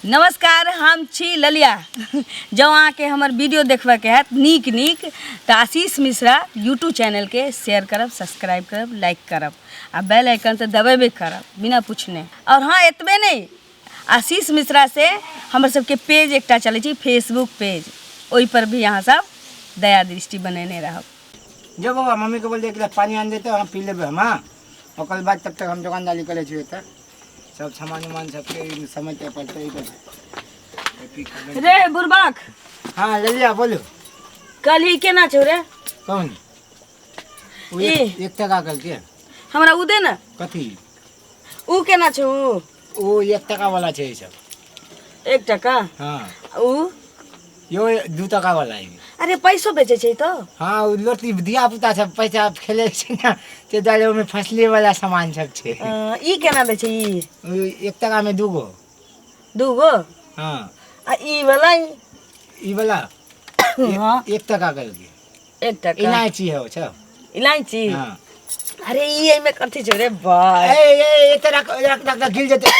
नमस्कार, हम छी ललिया। जँ अहाँके हमर वीडियो देखबऽके हैत नीक नीक तऽ आशीष मिश्रा यूट्यूब चैनलके शेयर करब, सब्सक्राइब करब, लाइक करब आ बेल आइकन तऽ दबेबे करब बिना पूछने। आओर हँ, एतबे नहि, आशीष मिश्रा से हमर सबके पेज एकटा चलै छै फेसबुक पेज, ओहिपर भी अहाँ सब दया दृष्टि बनेने रहब। जो बाबा, मम्मी के बोल दे एक गिलास पानी आन देते, हम पी लेबे हम। हाँ, ओकर बाद तब तक हम दुकानदारी करे छियै। तऽ सब सामान उमान सबके समझ पड़तै। रे बुरबाक। हाँ ललिया, बोलो। कल ही केना छौ रे? कौन ओ? ई। एक टका कल के। हमरा उ दे ने। कथी? उ केना छौ उ? ओ 1 टका वाला छै ई सब। 1 टका? हाँ। उ? यो 2 टका वाला है। अरे, पैसो बेचै छै तऽ? हाँ, ओ लोटी धिया पुता सब पैसा खेले छै ने, ते दुआरे ओहिमे फसले वाला सामान सब छै। ई केना दै छै ई? ओ 1 टका में दूगो। दूगो? हाँ। आ ई वाला ई? ई वाला? हाँ। 1 टका करके। 1 टका। इलायची है ओ सब। इलायची? हाँ। अरे, ई एहिमे कथी छौ रे बा? ए ए, एते रख रख रख रख, गिर जेतै।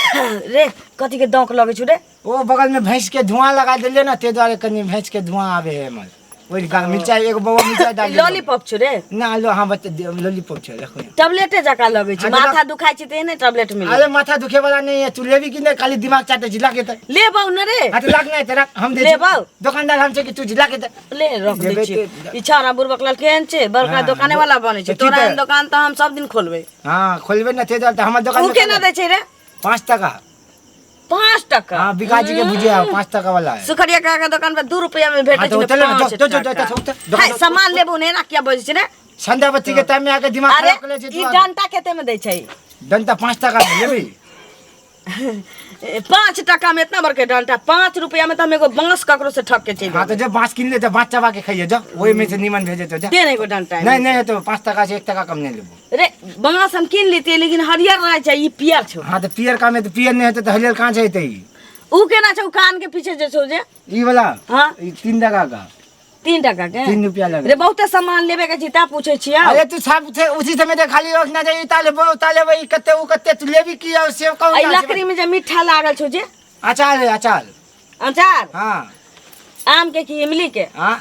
रे, कथी के दौक लगै छौ रे? ओ बगल में भैंस के धुआं लगा देलियै ने, ते दुआरे कनि भैंस के धुआं आबे है एमहर। ओहि मिरचाई, एगो बौआ मिरचाई डाल देलियै। लॉलीपॉप छौ रे? ना लो, हाँ, बच्चा, लॉलीपॉप छै, रखो यहाँ। टैबलेटे जकाँ लगै छै। हाँ, तो माथा दुखाइ छै तऽ एहने टैबलेट मिलै। अरे, माथा दुखे वाला नहीं है। तू लेबी कि नहीं? खाली दिमाग चाटे छी, लाके तऽ। लेबौ न रे। हाँ, तो लाग नहीं तऽ रख, हम दे छी। लेबौ। दुकानदार हम छै कि तू लाके तऽ। ले, रख दै लेबै छियै। ई छौड़ा बुड़बक लाल केहन छै, बड़का दोकाने वाला बनै छै। तऽ की तोरा तऽ- एहन दोकान तऽ हम सब दिन खोलबै। हाँ, खोलबे ने, ते दुआरे तऽ हमर दोकान उ में केना दै छै रे? 5 टका। 5 टका? हाँ, विकास जी के बुझे 5 टका वाला है। सुखरिया काका के दोकान पर 2 रुपया में भेटै हाँ, छै तो ने, चलो ना, पाँच जो, जो, जो, टका। जो, जो, जो, हाय, जो, सामान लेबो ने, एना किया बजै छै रे? संध्या बत्ती के टाइम में आके दिमाग अरे, खराब कर ले छै ई तू आके। डंटा कते में दै छै? डंटा 5 टका में, लेबी? ए, 5 टका में इतना बड़के डंटा? 5 रुपया में तो हम एगो बांस ककरो से ठक के चलि हाँ, तो जब बांस किन ले तो बांस चबा के खाइए, जा, वही में से नीमन भेजे तो जा। दे ने एगो डंटा। नहीं नहीं, तो 5 टका से 1 टका कम नहीं लेबो। रे, बांस हम किन लेतियै, लेकिन हरियर रहै छै, ई पियर छौ। हाँ, तो पियर का में तो पियर नहीं होते तो हरियर कहाँ से हेतै ई? उ केना छौ, कान के पीछे जे छौ जे? ई वाला? हाँ। ई 3 टका का। 3 टका के? 3 रुपया लगे। रे, बहुते सामान लेबे के छै ता पूछे छियै। अरे, तू सब थे उसी समय ते खाली रखना चाहिए, ताले बो ताले बो, ई कत्ते ऊ कत्ते, तू लेबी की और सेब कौन? एहि लकड़ी में जे मिठ्ठा लागल छौ जे? अचार है, अचार। अचार? हाँ। आम के की इमली के? हाँ,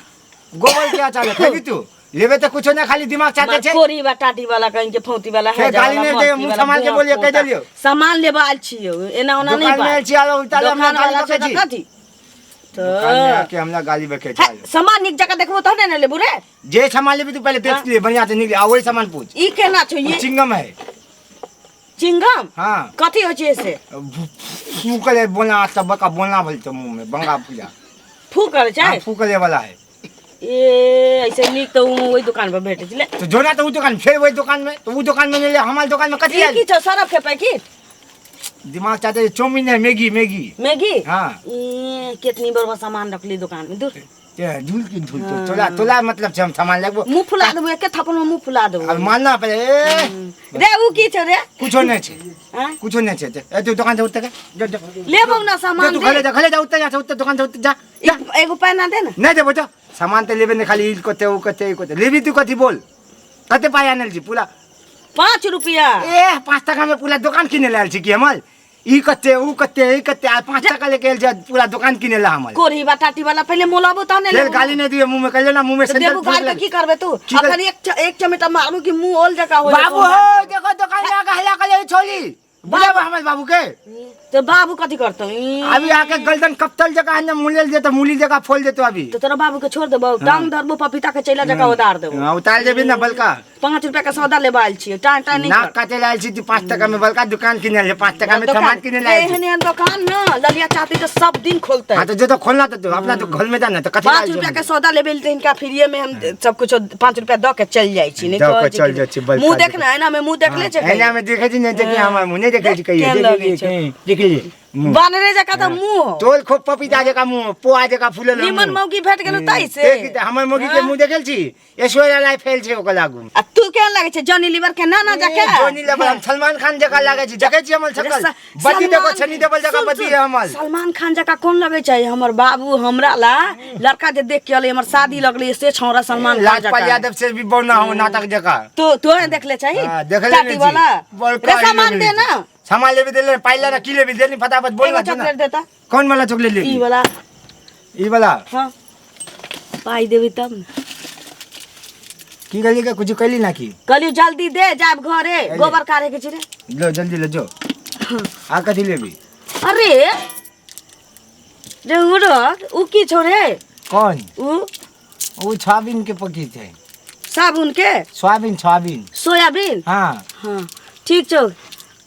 गोबर के अचार है, खेबी तू? लेबे तो कुछो ना, खाली दिमाग चाटे छे। कोरी बा टाटी वाला, कहीं के फौती वाला है। फेर गाली नहीं दे, मुंह संभाल के बोलिए, कह देलियो। सामान लेबा आयल छियो, एना ओना नहीं दुकान में बा। आयल छी आरो उल्टा हमरा दोकान गाली वाला छै बकै तऽ छी। कथी दुकान में तऽ आके हमरा गाली बकै है, छै। सामान नीक जगह देखबो तहने ने लेबू रे। जे सामान लेबी तू पहले देख ले बढ़िया से, निकले आ वही सामान पूछ। ई केना छौ ई ई? चिंगम है। चिंगम? हाँ। कथी होइ छै से? फूकले बोना सब बका बोना भल तो मुंह में बंगा पूजा। फूक करै छै? हाँ, फूकले वाला है। ए, ऐसे नीक तऽ उ ओहि दुकान पर भेटै छै ले। तो जो ना तो वो दुकान, फिर वही दुकान में तो वो दुकान में नहीं ले, हमारे दुकान में कथी ई आयल? की छौ, सरफ के पैकेट? दिमाग चाहते हैं, चौमिन है, मैगी मैगी। मैगी? हाँ। ए, कितनी बड़ सामान रखली दुकान में, दूर। ते झूल की झूल तो तोला तोला मतलब से हम सामान लगबो। मुंह फुला देबो, एके थप्पड़ में मुंह फुला देबो। अब मानना पड़े ए, रे, उ की छौ रे? कुछो नहीं छे। आँय? कुछो नहीं छे। ए, तू दुकान से उठते के जो जो। लेबौ ना जो सामान। तू दे। घरे जा, घरे जा, उठते जा, उठते दुकान से उठते जा जा। एगो पैना दे ना। नहीं देबो तो सामान तो लेबे नहीं, खाली ई कते ऊ कते ई कते लेबी तू? कथी बोल, कते पाई आनल छी पूरा? 5 रुपया। ए, 5 टका में पूरा दुकान किने लायल छी की हमर? ई कते ऊ कते ई कते आ 5 टका लेके आयल छै पूरा दुकान किने ला हमर। कोरी बा टाटी वाला पहिले मोलाबो तहने फेर लेबो। गाली नहीं दिए मुंह में, कहियो ना मुंह में तऽ सेंडल देबू गाली तऽ की करबे तू? की कर- अखन एक चमेटा मारबू कि मुंह ओल जका हो जेतौ। बाबू हो, देखो दुकान में आके हल्ला करे छोली, बुलाबो हमर बाबू के। तऽ बाबू कथी करतौ ई? अभी आके गर्दन कपतल जगह ने मुलेल दे तो मूली जगह फोल देतो अभी। तऽ तोरा बाबू के छोड़ देबौ, टांग धरबो, पपीता के चैला जका उतार देबो। हाँ, उतार देबी ना बलका। 5 रुपया के सौदा लेबा आयल छियै, टांग टांग नहीं नाक कर। काटे लायल छी तू 5 टका में बलका दुकान किने ले, 5 टका में सामान किने लायल छी। एहन एहन दुकान न ललिया चाहती तऽ सब दिन खोलते। हाँ, तो जो तो खोलना तो तू अपना तो घर में जाना तो कथी पाँच लायल रुपया छी? के सौदा लेबे तऽ हिनका फ्रीए में हम सब कुछ 5 रुपया दऽ के चलि जाइ छी, नहि दऽ के कहै छी चलि कि- जाइ छी, बलका मुँह देख दुकान। ने, एना में मुँह देखले छै? एना में देखे छी नहीं देखी, हमार मुँह नहीं देखे छी कहियो? केहन देख लगै लिए छै? कहीं, देख लिए मुँह। बानरे जकाँ तऽ मुँह हो। तोल खूब पपीता जका मुँह, पोहा जका फूलल निमन मुँह। मौगी भेट गेलौ ताहि से। देख तऽ हमर मौगी के मुँह देखल छी? ऐश्वर्या राय फेल छै ओकर लागू। आ तू केहन लागै छै, जॉनी लीवर के नाना जकाँ? जोनी लेवल, हम सलमान खान जकाँ लागै छी, देखै छी हमर शकल? बत्ती देखो, छनी देवल जकाँ सुन, बत्ती सुन, है हमर। सलमान खान जकाँ कोन लगै छै? हमर बाबू हमरा ला लड़का जे देख के अलै, हमर शादी लगलै, से छौड़ा सलमान खान लाजपाल जकाँ। यादव से भी बौना हो नाटक जकाँ। तो तोहे देखले छही? हाँ, देखले टाटी नहि छी। वाला बड़का रे, सामान ही दे ना। सामान लेबी देले पाइ ले ना की लेबी देली फटाफट बोल एगो ना तू ना। चॉकलेट देता। कौन वाला चॉकलेट लेबी? ई वाला। ई वाला? हाँ, पाइ देबी तब ने। की कहली के कुछ कहली ना की? कहलियो जल्दी दे, जाब घरे अरे। गोबर काढ़े के छै रे। लो जल्दी ले जो। आ कथी लेबी? अरे रे उड़, उ की छौ रे? कौन? उ। उ सोयाबीन के पकी छै। साबुन के? Soybean, soybean. सोयाबीन? हाँ। हाँ ठीक छौ,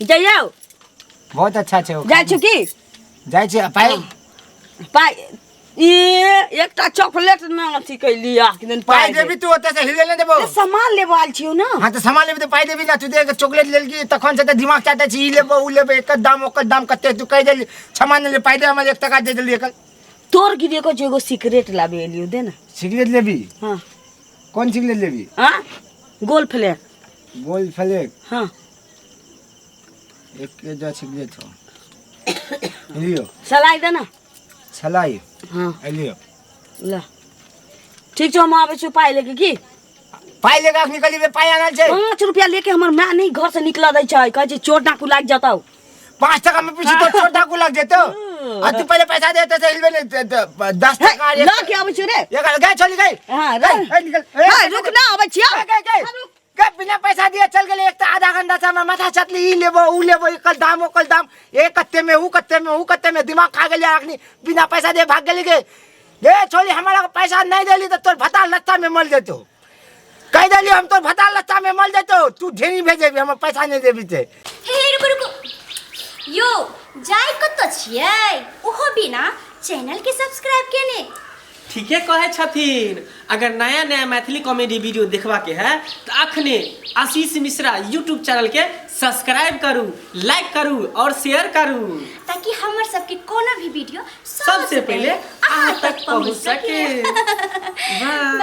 जइयौ। बहुत अच्छा छै। जाइ छौ की? जाइ छै। पाइ? पाइ ई एकटा चॉकलेट ना अथी कैली आ किदन। पाइ देबी तू, ओतऽ से हिले नहि देबौ। ए, सामान लेबो आयल छियौ ना। हाँ तऽ सामान लेबी तऽ पाइ देबी ना। तू देख चॉकलेट लेलकी तखन से तऽ दिमाग चाटै छी, ई लेबो उ लेबो, एकर दाम ओकर दाम कते तू कहि देली। सामान लेली पाइ दे हमर, 1 टका दे देली एकर। तोर गिरे को एगो सिगरेट लाबे एलियो, दे ना। सिगरेट लेबी? हाँ। कौन सिगरेट लेबी? हाँ, गोल फ्लेक। गोल फ्लेक? हाँ। एक के जा सिगरेट हो, लियो। सलाई दे ना। सलाई? हाँ। लियो। ल ठीक छौ, हम आबै छियौ पाइ लेके की। पाइ लेके अखनी कहली बे पाइ आनल छै। 5 रुपया लेके हमर माय नहीं घर से निकल दै छै, कहै छै चोट डाकू लागि जतौ। 5 टका में पीछे तो चोट डाकू लग जेतौ। आ तू पहिले पैसा दे त हिलबे नहीं, 10 टका। ल के आबै छियौ रे। एक गए चली गई। हाँ, गई, रे। ए, निकल ए, हाँ, रुक ना, आबै छियौ। गई, गई, गई। गई, बिना पैसा दिए चल गेलै। एक तऽ आधा घंटा से हमर माथा चटली, ई लेबो ऊ लेबो, एकर दाम ओकर दाम, ए कत्ते में ऊ कत्ते में ऊ कत्ते में, दिमाग खा गेलै। अखनी बिना पैसा दिए भाग गेली गे। गे छोली, हमरा पैसा नहीं देली तऽ तोर भतार लत्ता में मर जेतौ। कहि देली हम, तोर भतार लत्ता में मर जेतौ। तू ढेरी भेजेबी, हमर पैसा नहीं देबी ते। हे हे, रुकू रुकू यो, जाय कतऽ छियै ओहो बिना चैनल के सब्सक्राइब केने? ठीके कहै छथिन। अगर नया नया मैथिली कॉमेडी वीडियो देखबाके है तऽ अखने आशीष मिश्रा यूट्यूब चैनल के सब्सक्राइब करू, लाइक करू और शेयर करू, ताकि हमर सबके कोनो भी वीडियो सबसे पहले अहाँ तक पहुँच सके। बाय।